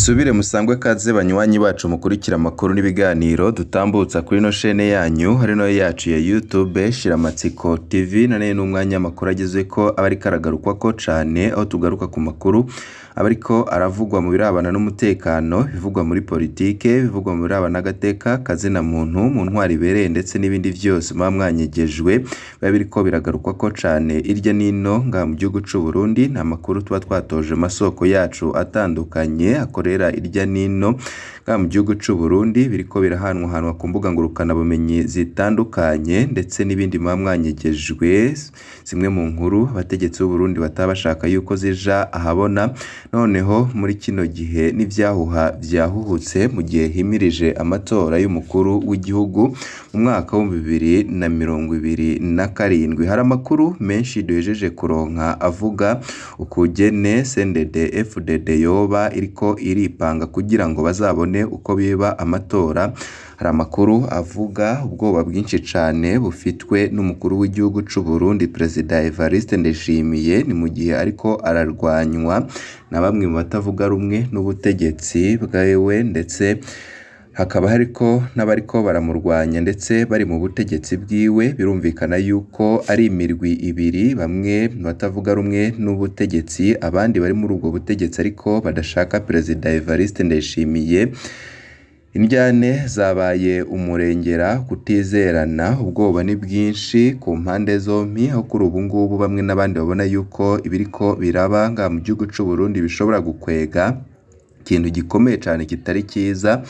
Musubire musangwe kaze banywanyi bacu mukurikira amakuru n'ibiganiro dutambutsa kuri ino shene yanyu hari no yacu ya YouTube Shiramatsiko TV. None n'umwanya amakuru agezeko aba ariko aragarukwako cane, aho tugaruka ku makuru aba ariko aravugwa mu birabana n'umutekano, ibivugwa muri politike, ibivugwa mu birabana n'agateka kazina muntu, mu ntwaro ibereye ndetse n'ibindi vyose muba mwanyegejwe biba biriko biragarukwako cane irya nino ngaha mu gihugu c'u Burundi. Ni amakuru tuba twatoje mu masoko yacu atandukanye akorera irya nino ngaha mu gihugu c'u Burundi, biriko birahanwahanwa ku mbuga ngurukanabumenyi zitandukanye ndetse n'ibindi muba mwanyegejwe, zimwe mu nkuru abategetsi b'u Burundi bataba bashaka yuko zija ahabona. Noneho muri kino gihe n'ivyahuha vyahuhutse mu gihe himirije amatora y'umukuru w'igihugu mu mwaka w'2027. Hari amakuru menshi duhejeje kuronka avuga ukugene CNDD FDD yoba iriko iripanga kugira ngo bazabone uko biba amatora. Hari amakuru avuga ubwoba bwinshi cane bufitwe n'umukuru w'igihugu c'u Burundi Perezida Evariste Ndayishimiye, ni mu gihe ariko ararwanywa na bamwe mu batavuga rumwe n'ubutegetsi bwiwe, ndetse hakaba hariko n'abariko baramurwanya ndetse bari mu butegetsi bwiwe. Birumvikana yuko ari imirwi ibiri, bamwe mu batavuga rumwe n'ubutegetsi, abandi bari muri ubwo butegetsi ariko badashaka Perezida Evariste Ndayishimiye. Indyane zabaye umurengera, kutizerana, ubwoba ni bwinshi ku mpande zompi, aho kuri ubu ngubu bamwe n'abandi babona yuko ibiriko biraba ngaha mu gihugu c'u Burundi bishobora gukwega ikintu gikomeye cane kitari ciza.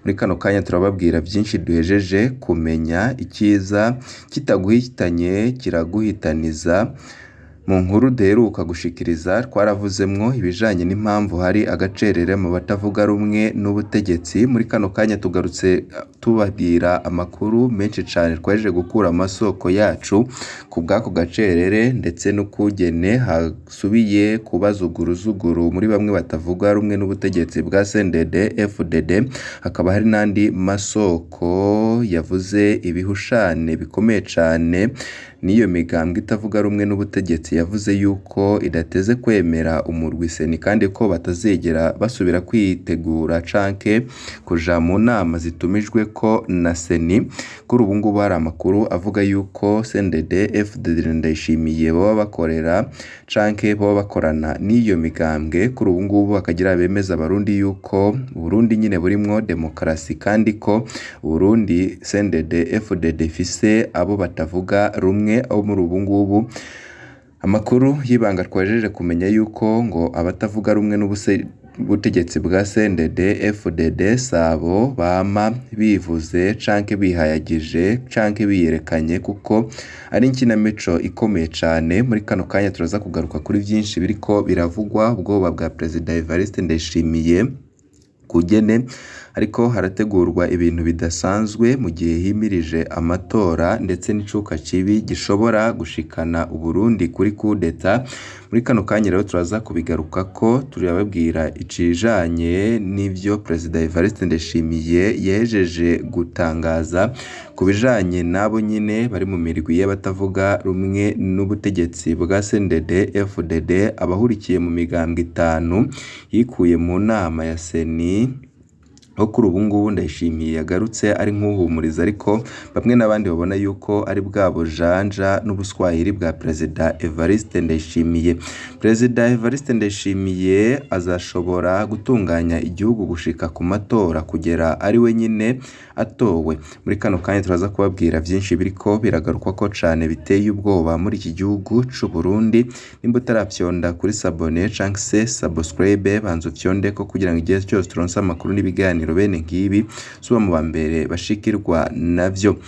Muri kano kanya turababwira vyinshi duhejeje kumenya. Iciza kitaguhitanye kiraguhitaniza. Mu nkuru duheruka gushikiriza twaravuzemwo ibijanye n'impamvu hari agacerere mu batavuga rumwe n'ubutegetsi. Muri kano kanya tugarutse tubabwira amakuru menshi cane twahejeje gukura mu masoko yacu ku bw'ako gacerere, ndetse n'ukugene hasubiye kuba zuguruzuguru muri bamwe batavuga rumwe n'ubutegetsi bwa CNDD FDD. Hakaba hari n'andi masoko yavuze ibihushane bikomeye cane n'iyo migambwe itavuga rumwe n'ubutegetsi, yavuze yuko idateze kwemera umurwi seni kandi ko batazigera basubira kwitegura canke kuja mu nama zitumijweko na seni. Kuri ubu ngubu hari amakuru avuga yuko CNDD FDD Ndayishimiye boba bakorera canke boba bakorana n'iyo migambwe. Kuri ubu ngubu bakagira bemeza abarundi yuko Uburundi nyine burimwo demokarasi, kandi ko Uburundi CNDD FDD ifise abo batavuga rumwe, abo muri ubu ngubu amakuru y'ibanga twajeje kumenya yuko ngo abatavuga rumwe n'ubutegetsi bwa CNDD FDD sabo bama bivuze canke bihayagije canke biyerekanye, kuko ari inkinamico ikomeye cane. Muri kano kanya turaza kugaruka kuri vyinshi biriko biravugwa, ubwoba bwa Perezida Evariste Ndayishimiye kugene ariko harategurwa ibintu bidasanzwe mu gihe himirije amatora, ndetse n'icuka kibi gishobora gushikana Uburundi kuri kudeta. Muri kano kanya rero turaza kubigarukako, turababwira ikijanye n'ivyo Perezida Evariste Ndayishimiye yahejeje gutangaza ku bijanye n'abo nyine bari mu mirwi y'abatavuga rumwe n'ubutegetsi bwa CNDD FDD, abahurikiye mu migambwe itanu yikuye mu nama ya seni, aho kuri ubu ngubu Ndayishimiye yagarutse ari nk'uhumuriza, ariko bamwe n'abandi babona yuko ari bwa bujanja n'ubuswahili bwa Perezida Evariste Ndayishimiye. Perezida Evariste Ndayishimiye azashobora gutunganya igihugu gushika ku matora kugera ari we nyine atowe. Muri kano kanya turaza kubabwira vyinshi biriko biragarukwako cane biteye ubwoba muri iki gihugu c'u Burundi. Nimba utaravyonda kuri sabone canke se subscribe, banza ufyondeko kugira ngo igihe cyose turonse amakuru n'ibiganiro bene nkibi suba mu bambere bashikirwa navyo.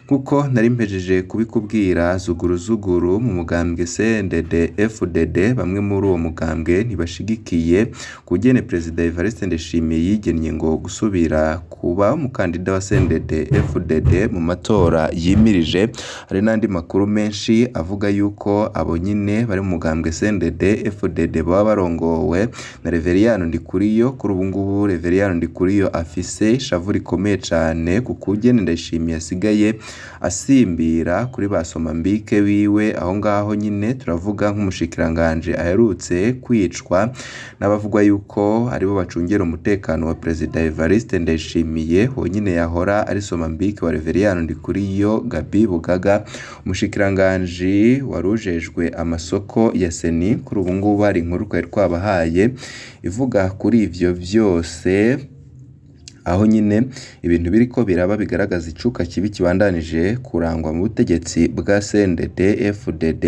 Nkuko nari mpejeje kubikubwira, zuguruzuguru mu mugambwe CNDD FDD, bamwe muri uwo mugambwe ntibashigikiye kugene Perezida Evariste Ndayishimiye yigennye ngo gusubira kuba umukandida wa CNDD FDD mu matora yimirije. Hari n'andi makuru menshi avuga yuko abo nyine bari mu mugambwe CNDD FDD baba barongowe na Reveriyano Ndikuriyo. Kuri ubu ngubu Reveriyano Ndikuriyo afise ishavu rikomeye cane ku kugene Ndayishimiye asigaye asimbira kuri ba somambike biwe. Aho ngaho nyine turavuga nk'umushikiranganje aherutse kwicwa n'abavugwa yuko aribo bacungera umutekano wa Perezida Evariste Ndayishimiye, wonyine yahora ari somambike wa Reveriyano Ndikuriyo Gabi Bugaga, umushikiranganji warujejwe amasoko ya Seni. Kuri ubu ngubu hari inkuru twari twabahaye ivuga kuri ivyo vyose, aho nyine ibintu biriko biraba bigaragaza icuka kibi kibandanije kurangwa mu butegetsi bwa CNDD FDD.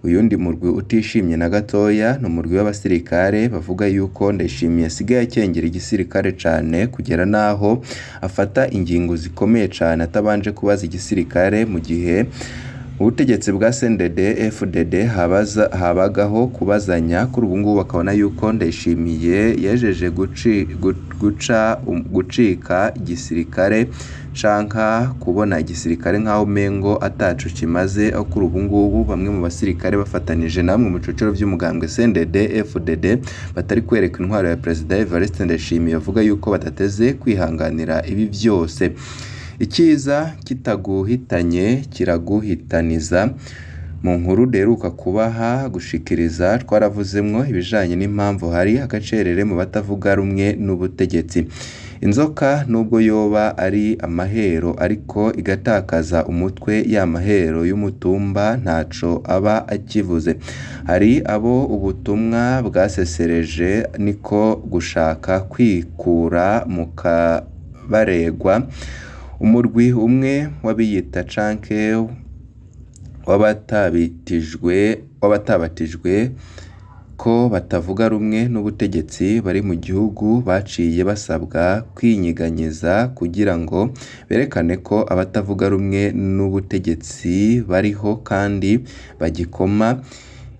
Uyundi murwi utishimye na gatoya ni umurwi w'abasirikare bavuga yuko Ndayishimiye asigaye akengera igisirikare cane kugera naho afata ingingo zikomeye cane atabanje kubaza igisirikare, mu gihe ubutegetsi bwa CNDD FDD habagaho kubazanya. Kuri ubu ngubu bakabona yuko Ndayishimiye yejeje gucika igisirikare canka kubona igisirikare nk'aho umengo ataco kimaze, aho kuri ubu ngubu bamwe mu basirikare bafatanije namwe mu bicocero vy'umugambwe CNDD FDD batari kwereka intwaro ya Perezida Evariste Ndayishimiye, bavuga yuko badateze kwihanganira ibi vyose. Icyiza kitaguhitanye kiraguhitaniza. Mu nkuru duheruka kubaha gushikiriza twaravuzemwo ibijanye n'impamvu hari agacerere mu batavuga rumwe n'ubutegetsi. Inzoka nubwo yoba ari amahero ariko igatakaza umutwe, ya mahero y'umutumba ntaco aba akivuze. Hari abo ubutumwa bwasesereje niko gushaka kwikura mu kabaregwa. Umurwi umwe w'abiyita canke w'abatabatijwe ko batavuga rumwe n'ubutegetsi bari mu gihugu baciye basabwa kwinyiganyiza kugira ngo berekane ko abatavuga rumwe n'ubutegetsi bariho kandi bagikoma.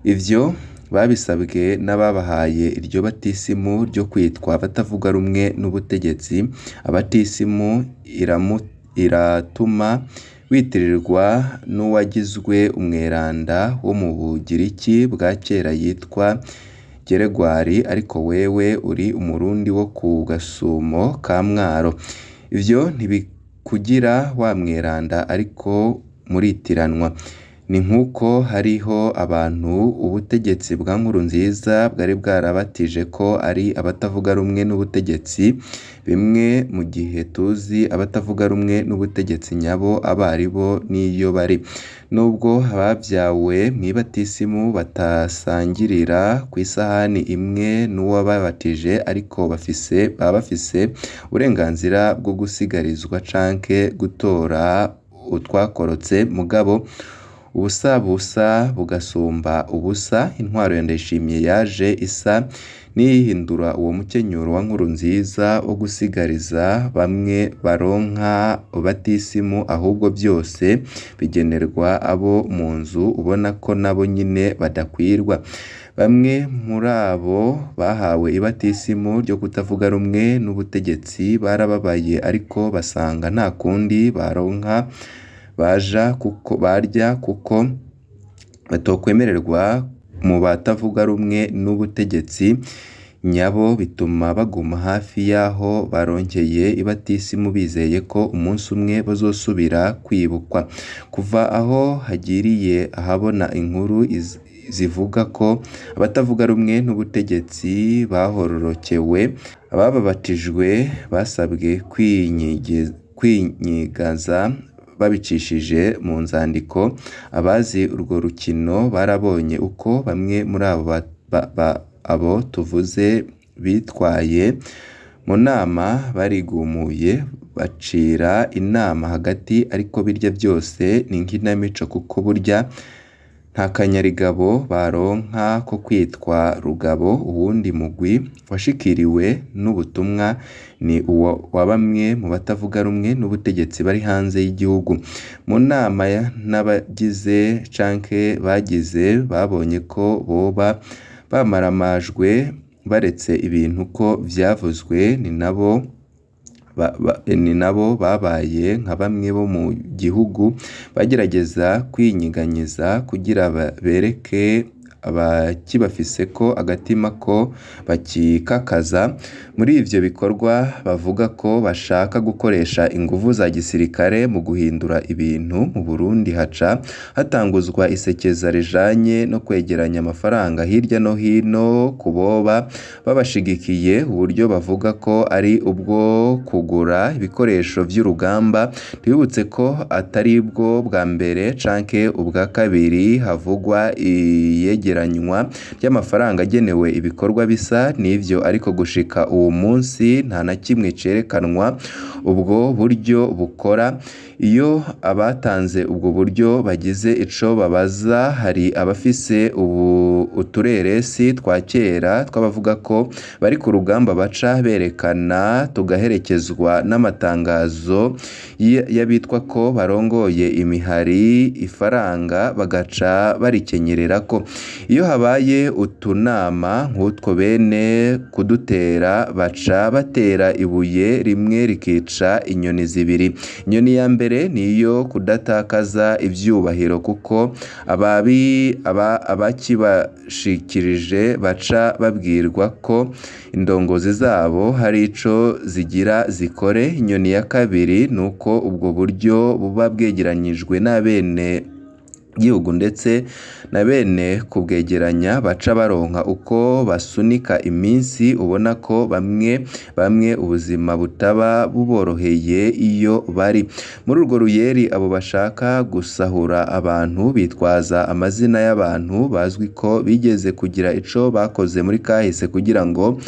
Ivyo babisabwe n'ababahaye iryo batisimu ryo kwitwa abatavuga rumwe n'ubutegetsi. Abatisimu iratuma witirirwa n'uwagizwe umweranda wo mu Bugiriki bwa kera yitwa Geregwari, ariko wewe uri umurundi wo ku gasumo ka Mwaro. Ivyo ntibikugira wa mweranda ariko muritiranwa. Ni nk'uko hariho abantu ubutegetsi bwa Nkurunziza bwari bwarabatije ko ari abatavuga rumwe n'ubutegetsi, bimwe mu gihe tuzi abatavuga rumwe n'ubutegetsi nyabo abo aribo n'iyo bari. Nubwo abavyawe mw'ibatisimu batasangirira kw'isahani imwe n'uwababatije, ariko baba bafise uburenganzira bwo gusigarizwa canke gutora utwakorotse, mugabo ubusabusa bugasumba ubusa. Intwaro ya Ndayishimiye yaje isa n'iyihindura uwo mukenyuro wa Nkurunziza wo gusigariza bamwe baronka batisimu, ahubwo byose bigenerwa abo mu nzu ubona ko nabo nyine badakwirwa. Bamwe muri abo bahawe ibatisimu ryo kutavuga rumwe n'ubutegetsi barababaye, ariko basanga nta kundi baronka baja kuko barya, kuko batokwemererwa mu batavuga rumwe n'ubutegetsi nyabo, bituma baguma hafi y'aho baronkeye ibatisimu bizeye ko umunsi umwe bazosubira kwibukwa. Kuva aho hagiriye ahabona inkuru zivuga ko abatavuga rumwe n'ubutegetsi bahororokewe, abababatijwe basabwe kwinyigaza babicishije mu nzandiko. Abazi urwo rukino barabonye uko bamwe muri abo tuvuze bitwaye mu nama, barigumuye bacira inama hagati, ariko birya byose ni inkinamico kuko burya nta kanyarigabo baronka ko kwitwa rugabo. Uwundi mugwi washikiriwe n'ubutumwa ni uwa bamwe mu batavuga rumwe n'ubutegetsi bari hanze y'igihugu. Mu nama n'abagize canke bagize babonye ko boba bamaramajwe baretse ibintu ko vyavuzwe, ni nabo babaye nka bamwe bo mu gihugu bagerageza kwinyiganyiza kugira bereke abakibafiseko agatima ko bakikakaza muri ivyo bikorwa bavuga ko bashaka gukoresha inguvu za gisirikare mu guhindura ibintu mu Burundi, haca hatanguzwa isekeza rijanye no kwegeranya amafaranga hirya no hino ku boba babashigikiye, uburyo bavuga ko ari ubwo kugura ibikoresho vy'urugamba. Twibutse ko atari bwo bwa mbere canke ubwa kabiri havugwa iyegeranywa ry'amafaranga agenewe ibikorwa bisa n'ivyo, ariko gushika uwu munsi nta na kimwe cerekanwa ubwo buryo bukora. Iyo abatanze ubwo buryo bagize ico babaza, hari abafise ubu utureresi twa kera tw'abavuga ko bari ku rugamba baca berekana, tugaherekezwa n'amatangazo y'abitwa ko barongoye imihari, ifaranga bagaca barikenyererako. Iyo habaye utunama nk'utwo, bene kudutera baca batera ibuye rimwe rikica inyoni zibiri. Inyoni ya mbere ni iyo kudatakaza ivyubahiro, kuko abakibashikirije baca babwirwa ko indongozi zabo hari ico zigira zikore. Inyoni ya kabiri ni uko ubwo buryo buba bwegeranyijwe n'abene gihugu, ndetse na bene kubwegeranya baca baronka uko basunika iminsi. Ubona ko bamwe bamwe ubuzima butaba buboroheye iyo bari muri urwo ruyeri. Abo bashaka gusahura abantu bitwaza amazina y'abantu bazwi ko bigeze kugira ico bakoze muri kahise, kugira ngo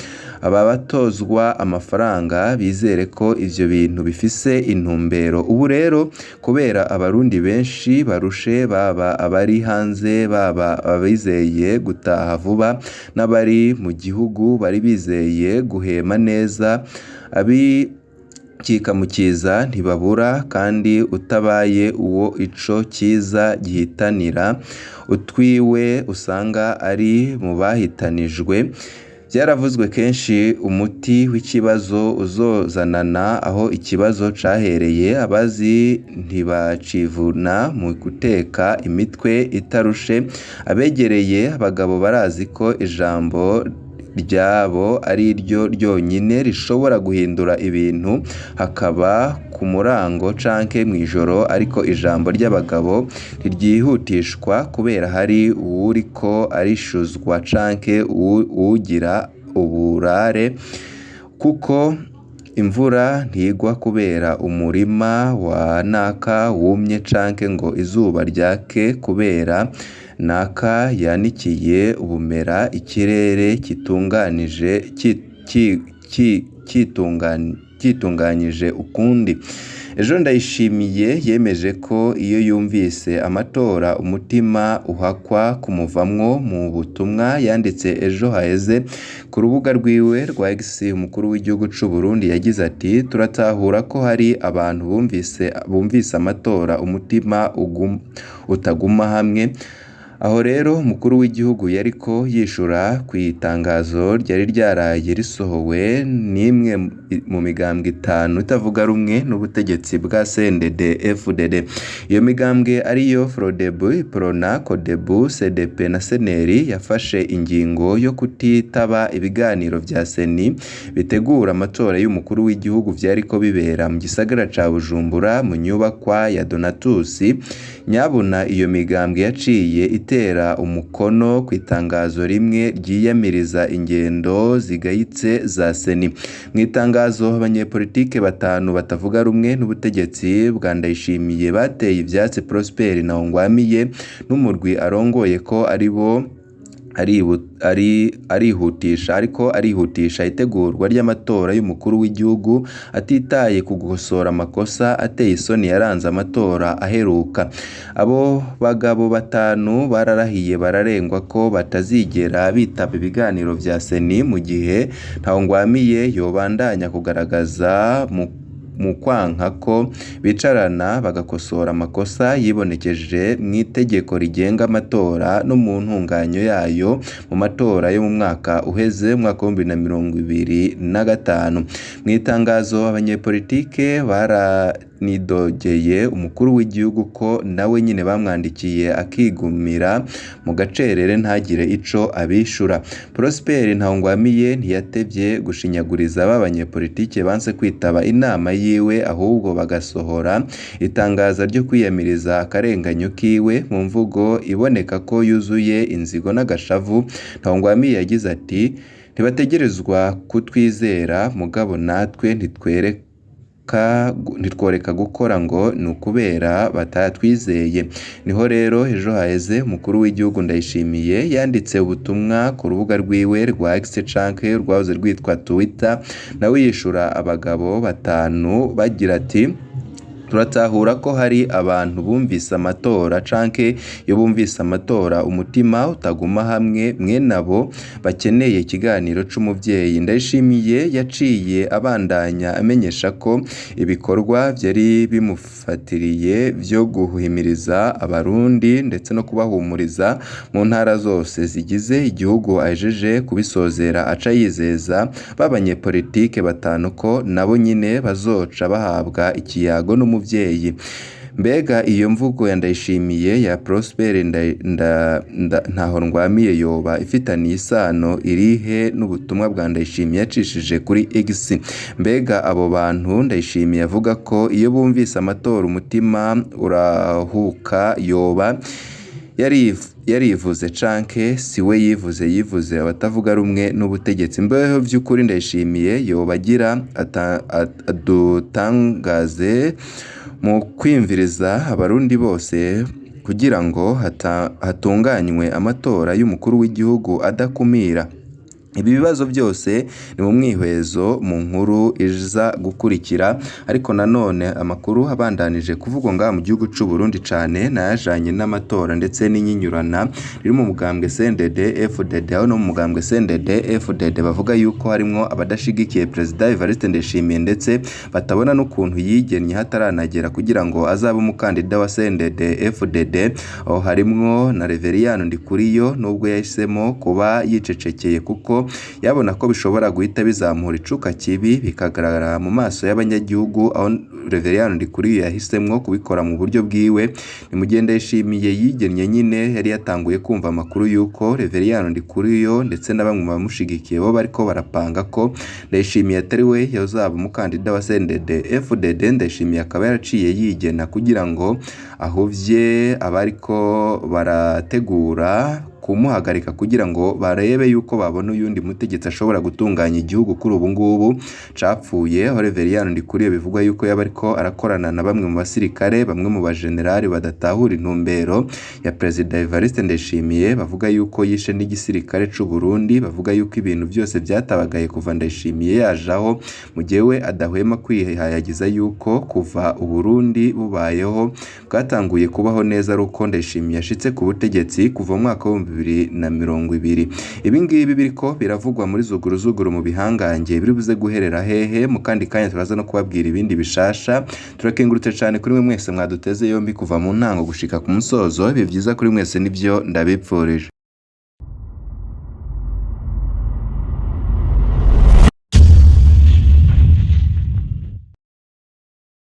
ababatozwa amafaranga bizere ko ivyo bintu bifise intumbero. Ubu rero kubera Abarundi benshi barushe, baba abari hanze, baba abizeye gutaha vuba, n'abari mu gihugu bari bizeye guhema neza, abikikamukiza ntibabura, kandi utabaye uwo ico kiza gihitanira utwiwe usanga ari mu bahitanijwe. Vyaravuzwe kenshi, umuti w'ikibazo uzozanana aho ikibazo cahereye. Abazi ntibacivuna mu guteka imitwe itarushe. Abegereye abagabo barazi ko ijambo ryabo ari ryo ryonyine rishobora guhindura ibintu, hakaba ku murango canke mw'ijoro, ariko ijambo ry'abagabo ntiryihutishwa kubera hari uwuriko arishuzwa canke uwugira uburare, kuko imvura ntigwa kubera umurima wa naka wumye, canke ngo izuba ryake kubera naka yanikiye ubumera. Ikirere kitunganije cyitunganyije ukundi. Ejo Ndayishimiye yemeje ko iyo yumvise amatora umutima uhakwa kumuvamwo. Mu butumwa yanditse ejo haheze ku rubuga rwiwe rwa X, umukuru w'igihugu c'u Burundi yagize ati: "Turatahura ko hari abantu bumvise amatora umutima utaguma hamwe." Aho rero umukuru w'igihugu yariko yishura kw'itangazo ryari ryaraye risohowe n'imwe mu migambwe itanu itavuga rumwe n'ubutegetsi bwa CNDD-FDD. Iyo migambwe ariyo FRODEBU, UPRONA, CODEBU, CDP na CNL, yafashe ingingo yo kutitaba ibiganiro vya CENI bitegura amatora y'umukuru w'igihugu vyariko bibera mu gisagara ca Bujumbura mu nyubakwa ya Donatus Nyabuna. Iyo migambwe yaciye itera umukono kw'itangazo rimwe ryiyamiriza ingendo zigayitse za CENI. Mw'itangazo, abanyepolitike batanu batavuga rumwe n'ubutegetsi bwa Ndayishimiye bateye ivyatsi Prosper Ntawugwamiye n'umurwi arongoye ko aribo arihutisha ariko arihutisha itegurwa ry'amatora y'umukuru w'igihugu, atitaye ku gukosora amakosa ateye isoni yaranze amatora aheruka. Abo bagabo batanu bararahiye bararengwa ko batazigera bitaba ibiganiro vya CENI mu gihe Ntawugwamiye yobandanya kugaragaza mu kwanka ko bicarana bagakosora amakosa yibonekeje mw'itegeko rigenga amatora no mu ntunganyo yayo mu matora yo mu mwaka uheze, umwaka w'2025. Mw'itangazo abanyepolitike bara Ntiyanidogeye umukuru w'igihugu ko nawe nyine bamwandikiye akigumira mu gacerere ntagire ico abishura. Prosper Ntahongwamiye ntiyatevye gushinyaguriza ba banyepolitike banse kwitaba inama yiwe, ahubwo bagasohora itangazo ryo kwiyamiriza akarenganyo kiwe mu mvugo iboneka ko yuzuye inzigo n'agashavu. Ntahongwamiye yagize ati: "Ntibategerezwa kutwizera, mugabo natwe ntitworeka gukora ngo ni ukubera batatwizeye." Niho rero ejo haheze umukuru w'igihugu Ndayishimiye yanditse ubutumwa ku rubuga rwiwe rwa X canke rwahoze rwitwa Twitter, nawe yishura abagabo batanu bagira ati: "Turatahura ko hari abantu bumvise amatora canke iyo bumvise amatora umutima utaguma hamwe, mwene abo bakeneye ikiganiro c'umuvyeyi." Ndayishimiye yaciye abandanya amenyesha ko ibikorwa vyari bimufatiriye vyo guhimiriza abarundi ndetse no kubahumuriza mu ntara zose zigize igihugu ahejeje kubisozera, aca yizeza ba banyepolitike batanu ko nabo nyine bazoca bahabwa ikiyago n'umuvyeyi. Mbega iyo mvugo ya Ndayishimiye ya Prosper Ntahongwamiye yoba ifitaniye isano irihe n'ubutumwa bwa Ndayishimiye yacishije kuri X? Mbega abo bantu Ndayishimiye avuga ko iyo bumvise amatora umutima urahuka yoba yarivuze canke si we yivuze, yivuze abatavuga rumwe n'ubutegetsi? Mbeho vy'ukuri Ndayishimiye yoba agira adutangaze mu kwimviriza abarundi bose kugira ngo hatunganywe amatora y'umukuru w'igihugu adakumira? Ibi bibazo byose ni mu mwihwezo mu nkuru iza gukurikira. Ariko nanone amakuru abandanije kuvugwa ngaha mu gihugu c'u Burundi cane nayajanye n'amatora ndetse n'inyinyurana riri mu mugambwe CNDD FDD, aho no mu mugambwe CNDD FDD bavuga yuko harimwo abadashigikiye Perezida Evariste Ndayishimiye ndetse batabona n'ukuntu yigennye hataranagera kugira ngo azabe umukandida wa CNDD FDD. Aho harimwo na Reveriyano Ndikuriyo, nubwo yahisemo kuba yicecekeye kuko yabona ko bishobora guhita bizamura icuka kibi bikagaragara mu maso y'abanyagihugu, aho Reveriyano Ndikuriyo yahisemwo kubikora mu buryo bwiwe. Ni mu gihe Ndayishimiye yigennye nyine yari yatanguye kumva amakuru y'uko Reveriyano Ndikuriyo ndetse na bamwe mu bamushigikiye bo bariko barapanga ko Ndayishimiye atari we yazaba umukandida wa CNDD FDD. Ndayishimiye akaba yaraciye yigena kugira ngo ahuvye abariko barategura kumuhagarika kugira ngo barebe yuko babona uyundi mutegetsi ashobora gutunganya igihugu kuri ubu ngubu capfuye. Aho Reveriyano Ndikuriyo bivugwa yuko yaba ariko arakorana na bamwe mu basirikare, bamwe mu bajenerali badatahura intumbero ya Perezida Evariste Ndayishimiye, bavuga yuko yishe n'igisirikare c'u Burundi, bavuga yuko ibintu byose byatabagaye kuva Ndayishimiye yajaho, mu gihe we adahwema kwihayagiza yuko kuva Uburundi bubayeho bwatanguye kubaho neza ari uko Ndayishimiye yashitse ku butegetsi kuva mu mwaka wa 2020. Ibi ngibi biriko biravugwa muri zuguruzuguru mu bihangange biri buze guherera hehe? Mu kandi kanya turaza no kubabwira ibindi bishasha. Turakengurutse cane kuri mwe mwese mwaduteze yombi kuva mu ntango gushika ku musozo. Ibihe vyiza kuri mwese nivyo ndabipfurije.